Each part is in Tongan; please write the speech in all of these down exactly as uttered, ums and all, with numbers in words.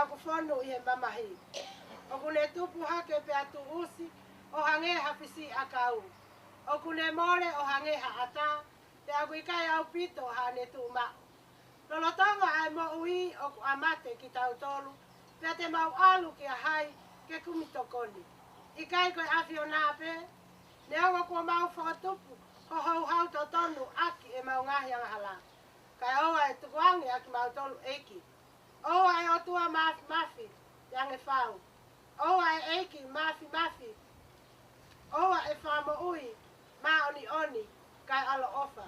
ʻoku fonu ʻi he mamahi. ʻOku ne tupu hake pea tuʻusi ʻo hangē ha fisiʻi ʻakau. ʻOku ne mole ʻo hangē ha ʻatā, pea ʻoku ʻikai ʻaupito haʻane tuʻu maʻu. Lolotonga ʻa e moʻui ʻoku ʻa mate kitautolu, pea te mau ʻalu kia hai ke kumi tokoni? ʻIkai ko e ʻAfiona pē? Neongo kuo mau fokotuʻu ho houhau totonu ʻaki ʻemau ngaahi angahala, kae ʻoua ʻe tukuange ʻa kimautolu, ʻEiki. ʻOua ʻe ʻOtua Māfimafi te ange fau. ʻOua ʻe ʻEiki Māfimafi. ʻOua ʻe Fakamoʻui Māʻoniʻoni kae ʻaloʻofa.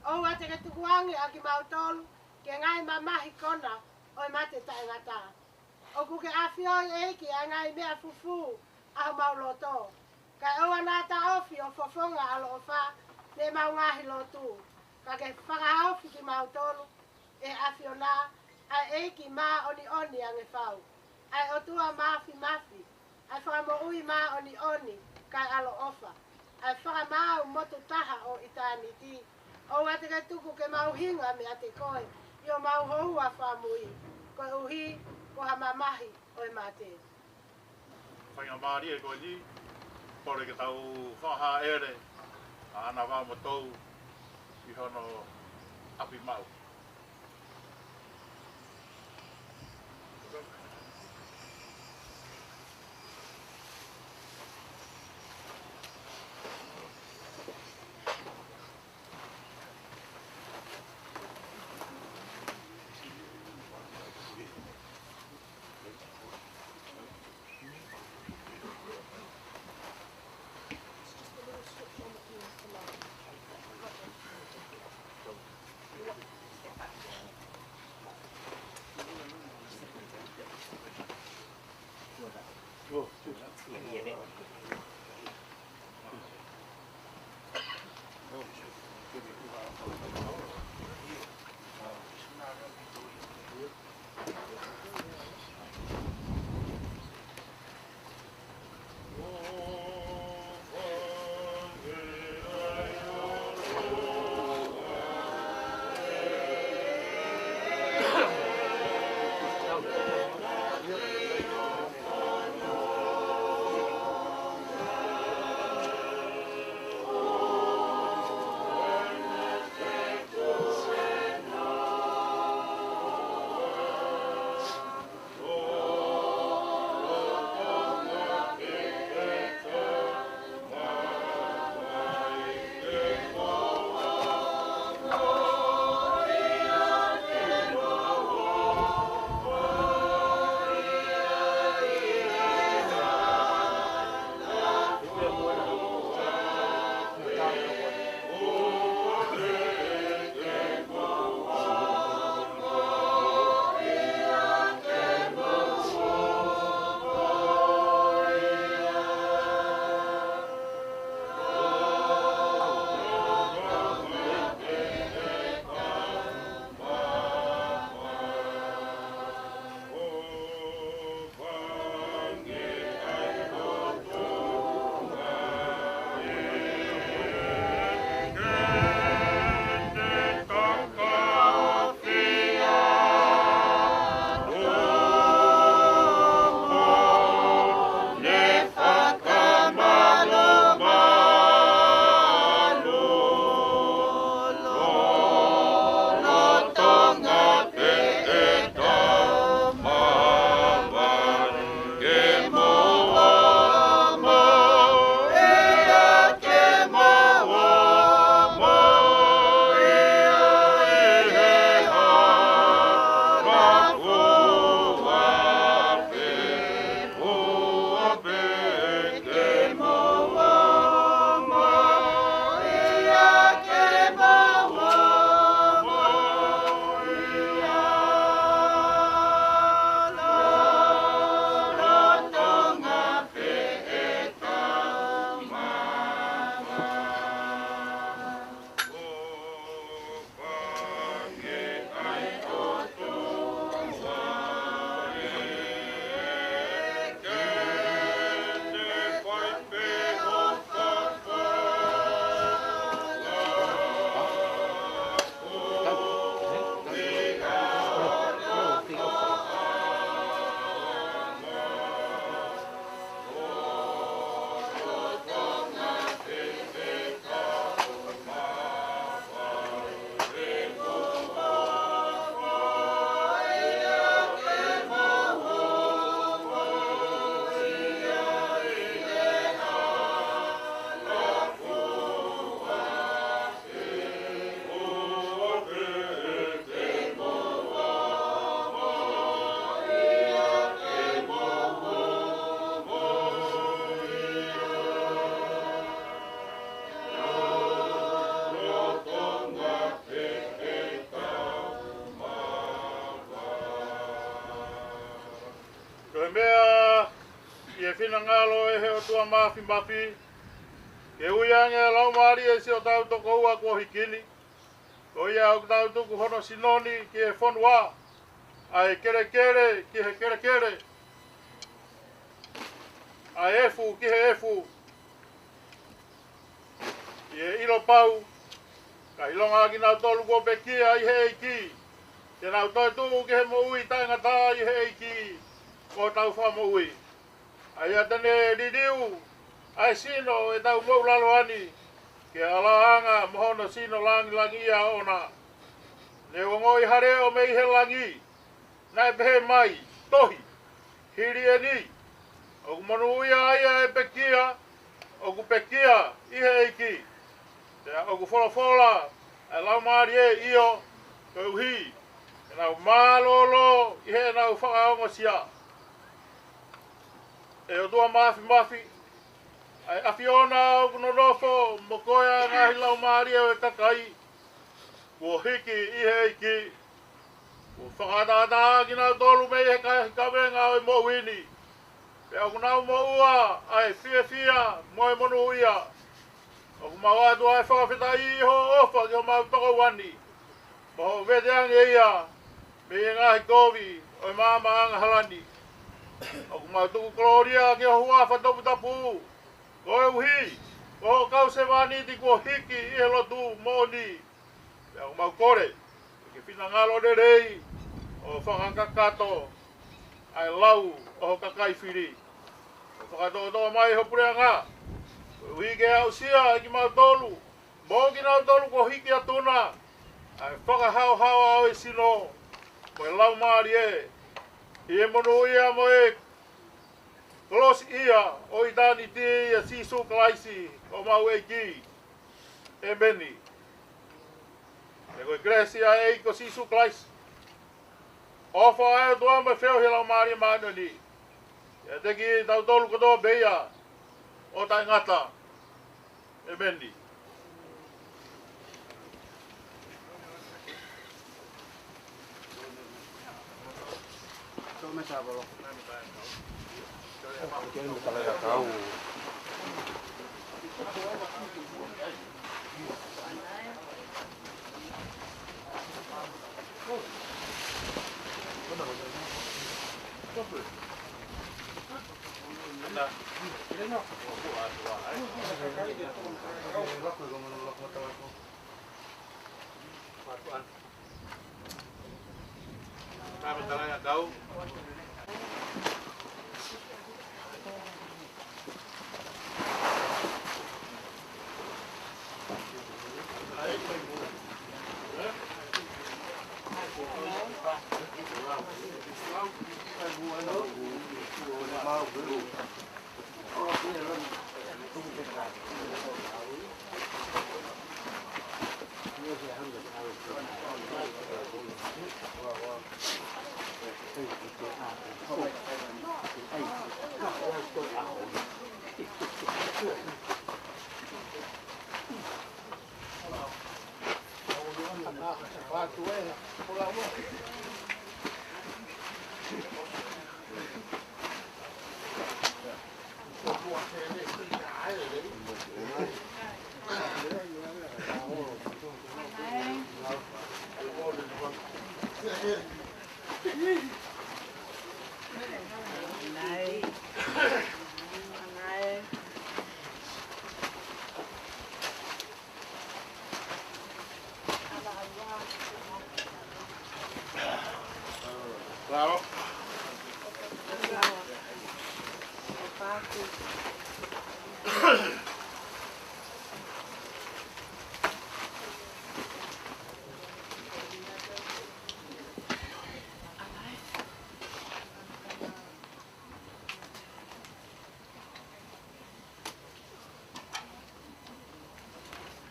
ʻOua te ke tukuange ʻa kimautolu ki he ngaahi mamahi kona ʻo e mate taʻengata. ʻOku ke ʻafioʻi, ʻEiki, ʻa e ngaahi meʻa fufū ʻa homau loto, kae ʻoua naʻa taʻofi ho fofonga ʻaloʻofa mei heʻemau ngaahi lotu. Ka ke fakahaofi kimautolu ʻe he ʻAfiona, ʻa e ʻEiki Māʻoniʻoni ange fau, ʻa e ʻOtua Māfimafi, ʻa e Fakamoʻui Māʻoniʻoni kae ʻaloʻofa, ʻa e Fakamaau motu taha ʻo ʻitāniti. ʻOua te ke tuku ke mau hinga meiate koe ʻi homau houa fāmili, koeʻuhi ko ha mamahi ʻo e mate. Faingamālie ko eni, kole ke tau fakahāʻele ʻa ʻAna Vaomotou ʻi hono ʻapi maʻu. Māfimafi, ke ui ange ʻa e laumālie ʻo siʻotau tokoua kuo hiki ni, ko ia ʻoku tau tuku hono sino ni ki he fonua ʻa e kelekele ki he kelekele, ʻa e efu ki he efu, ʻi he ʻilo pau, ka ʻilonga ʻa kinautolu kuo pekia ʻi he ʻEiki, te nau toetuʻu ki he moʻui taʻengata ʻi he ʻEiki ko hotau Fakamoʻui. ʻA ia te ne liliu ʻa e sino ʻo ʻetau moʻulaloa ni ki he ʻalaʻanga mo hono sino langilangiʻia ʻoʻona. Ne u ongoʻi ha leʻo mei he langi, naʻe pehē mai, Tohi, hili eni, ʻoku monūʻia ʻa ia ʻe pekia, ʻoku pekia ʻi he ʻEiki. Pea ʻoku folofola ʻa e Laumālie, ʻio, koeʻuhi ke nau mālōlō ʻi heʻenau fakaongosia. ʻE ʻOtua Māfimafi, ʻa e ʻAfiona ʻoku nonofo mo koe ʻa e ngaahi laumālie ʻo e kakai kuo hiki ʻi he ʻEiki, kuo fakaʻataʻatā kinautolu mei he ka-, kavenga ʻo e moʻui ni, pea ʻoku nau moʻua ʻa e fiefia mo e monūʻia. ʻOku mau ʻoatu ʻa e fakafetaʻi ʻi hoʻo ʻofa ki homau tokoua ni, mo hoʻo vete ange ia mei he ngaahi kovi ʻo e maama angahala ni. ʻOku mau tuku kolōlia ki ho huafa toputapu, koeʻuhi ko hoʻo kau sevāniti kuo hiki ʻi he lotu moʻoni. Pea ʻoku mau kole ke ke finangalo lelei ʻo fakakakato ʻa e lau ʻo ho kakai fili. ʻO fakatoʻotoʻo mai ho puleʻanga, koeʻuhi ke aʻusia ʻa kimautolu mo kinautolu kuo hiki atu na, ʻa e fakahaohaoa ʻo e sino mo e laumālie, ʻi he monūʻia mo e kolosiʻia ʻo ʻitāniti, ʻia Sīsū Kalaisi ko homau ʻEiki. ʻEmeni. Pea ko e kelesi ʻa e ʻEiki ko Sīsū Kalaisi, ʻofa ʻa e ʻOtua mo e feohi ʻa e Laumālie Māʻoniʻoni, ʻiate kitautolu kotoa pē ia ʻo taʻengata. ʻEmeni.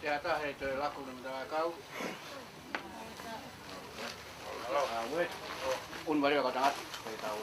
Te ata he toe laku na mata kau. Aue. Un valio kau tangata. Te tau.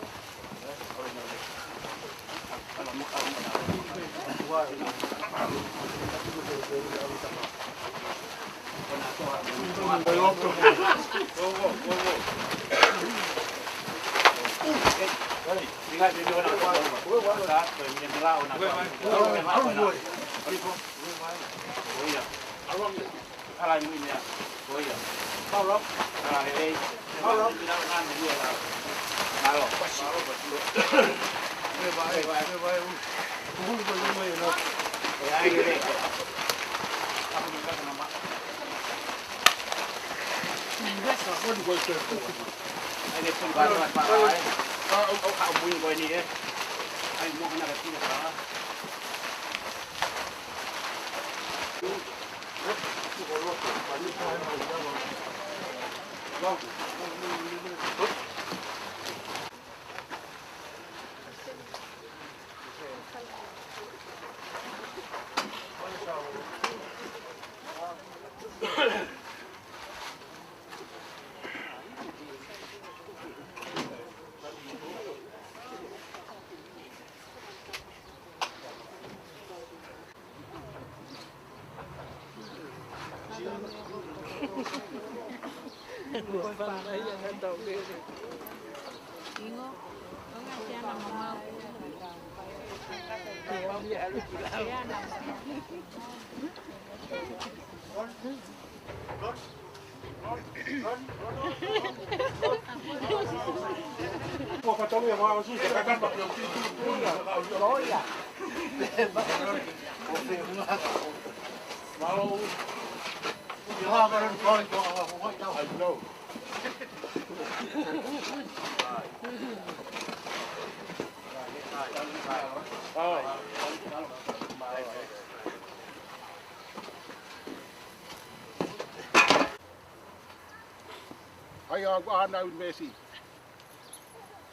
ʻAi ʻa ʻAna Ulimesi.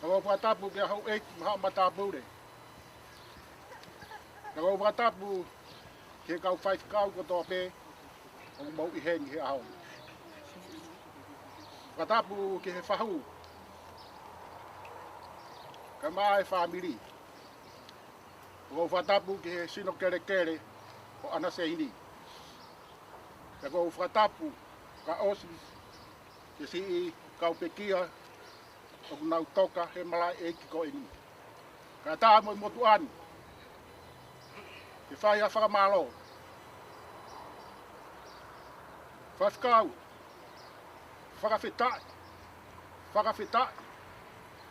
Ka ʻoku ou fakatapu ki he houʻeiki mo e haʻa matāpule. Ka ʻoku ou fakatapu ki he kau faifekau kotoa pē ʻoku mou ʻi heni he ʻaho ni. Fakatapu ki he fahu kae ʻumaʻā e fāmili. ʻOku ou fakatapu ki he sino kelekele ʻo ʻAna Seini. Pea ʻoku ou fakatapu fakaʻosi ki he siʻi kau pekia ʻoku nau toka he malaʻe ʻeiki ko eni. Kae ʻatā mo e motuʻa ni ke fai ha fakamālō. Faifekau, fakafetaʻi, fakafetaʻi,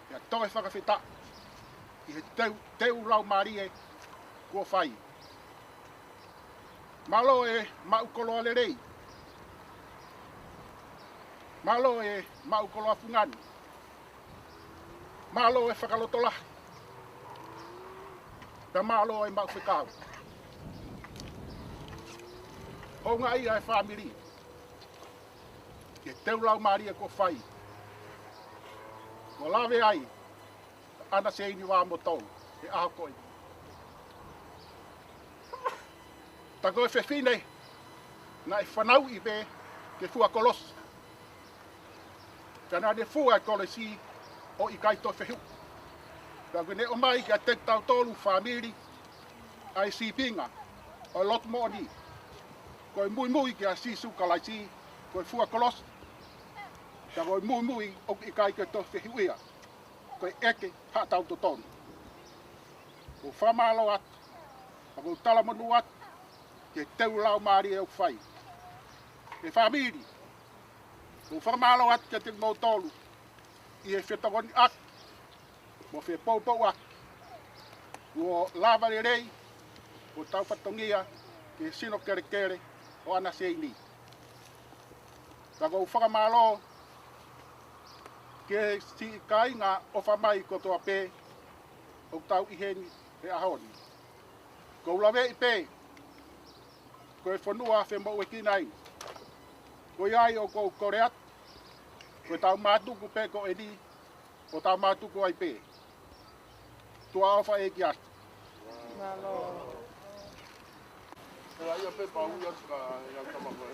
pea toe fakafetaʻi ʻi he teu, teu laumālie kuo fai. Mālō e maʻu koloa lelei. Mālō e maʻu koloa fungani. Mālō e fakalotolahi. Pea mālō e maʻu fekau. Houngaʻia e fāmili ki he teu laumālie kuo fai. Kuo lave ai ʻa ʻAna Seini Vāmotou he ʻaho ko eni. Tā ko e fefine naʻe fanauʻi pē ke fua kolosi. Ka naʻa ne fua e kolosi ʻo ʻikai toe fehuʻi. Pea kuo ne ʻomai kiate kitautolu fāmili ʻa e sīpinga ʻo e lotu moʻoni. Ko e muimui kia Sīsū Kalaisi, ko e fua kolosi. Pea ko e muimui ʻoku ʻikai ke toe fehuʻia. Ko e ʻeke haʻatau totonu. ʻOku ou fakamālō atu, ʻoku ou talamonū atu ki he teu laumālie ʻoku fai. ʻE fāmili, ʻoku ou fakamālō atu kiate kimoutolu ʻi he fetokoniʻaki mo e fepoupouaki kuo lava lelei, kuo tau fatongia ki he sino kelekele ʻo ʻAna Seini. Pea ʻoku ou fakamālō ki he siʻi kāinga ʻofa mai kotoa pē ʻoku tau ʻi heni he ʻaho ni. ʻOku ou laveʻi pē ko e fonua femoʻuekina eni. Ko ia ai ʻoku ou kole atu, ko ʻetau mātuku pē ko eni, ʻo tau mātuku ai pē. Tuʻa ʻofa ʻEiki atu. Mālō. Ko ia pē pau ia ka ia ka mako.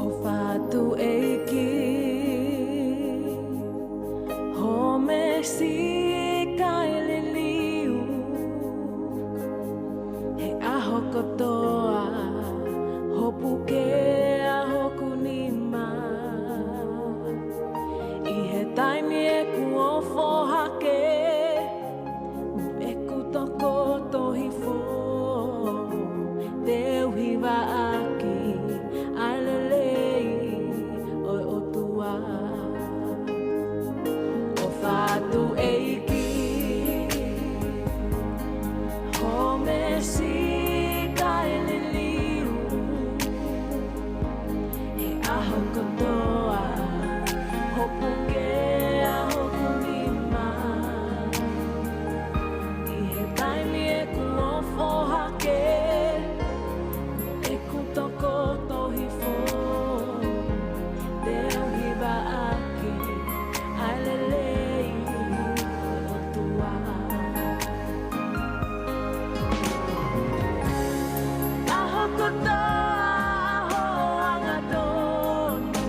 ʻOfa atu ʻEiki, hōmesi kae liliu he ʻaho kotoa, hopo ke ʻa hoku nima ʻi he taimi ʻeku ofo hake, ʻeku tokoto hifo, te u hivaʻaki ʻa e lelei ʻo e ʻOtua. ʻOfa atu ʻEiki, hōmesi kae liliu he ʻaho kotoa, hopo ke ʻa hoku nima ʻi he taimi ʻeku ofo hake, ʻeku tokoto hifo, te u hivaʻaki ʻa e lelei ʻo e ʻOtua. ʻAho kotoa ʻa ho angatonu,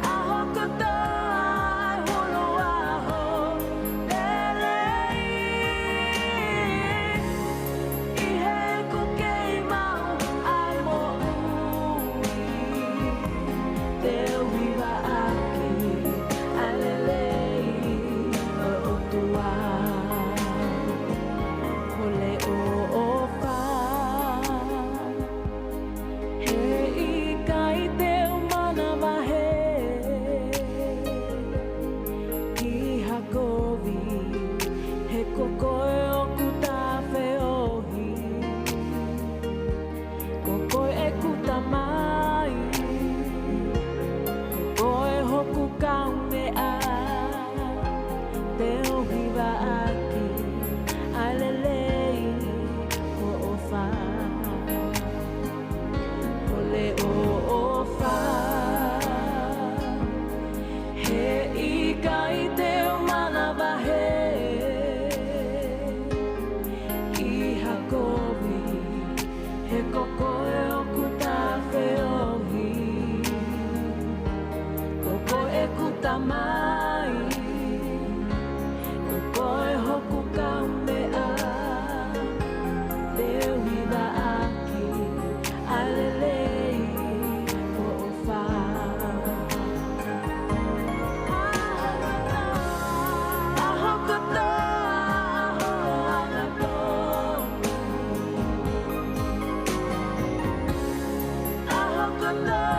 ʻaho kotoa ʻa e hulu ʻa ho lelei, ʻi heʻeku kei maʻu ʻa e moʻui, te u hivaʻaki ʻa e lelei ʻo e ʻOtua. Kole hoʻo ʻofa, heʻikai te u manavahē ki ha kovi, he ko koe ʻoku ta feohi. Ko koe ʻeku Tamai, ko koe hoku Kaumeʻa, te u hivaʻaki ʻa e lelei ʻo ho ʻofa. Kole hoʻo ʻofa, heʻikai te u manavahē ki ha kovi, he ko koe ʻoku ta feohi. Ko koe ʻeku Tamai, ko koe hoku Kaumeʻa, te u hivaʻaki ʻa e lelei ʻo ho ʻofa. ʻAho kotoa ʻa ho angatonu, ʻaho kotoa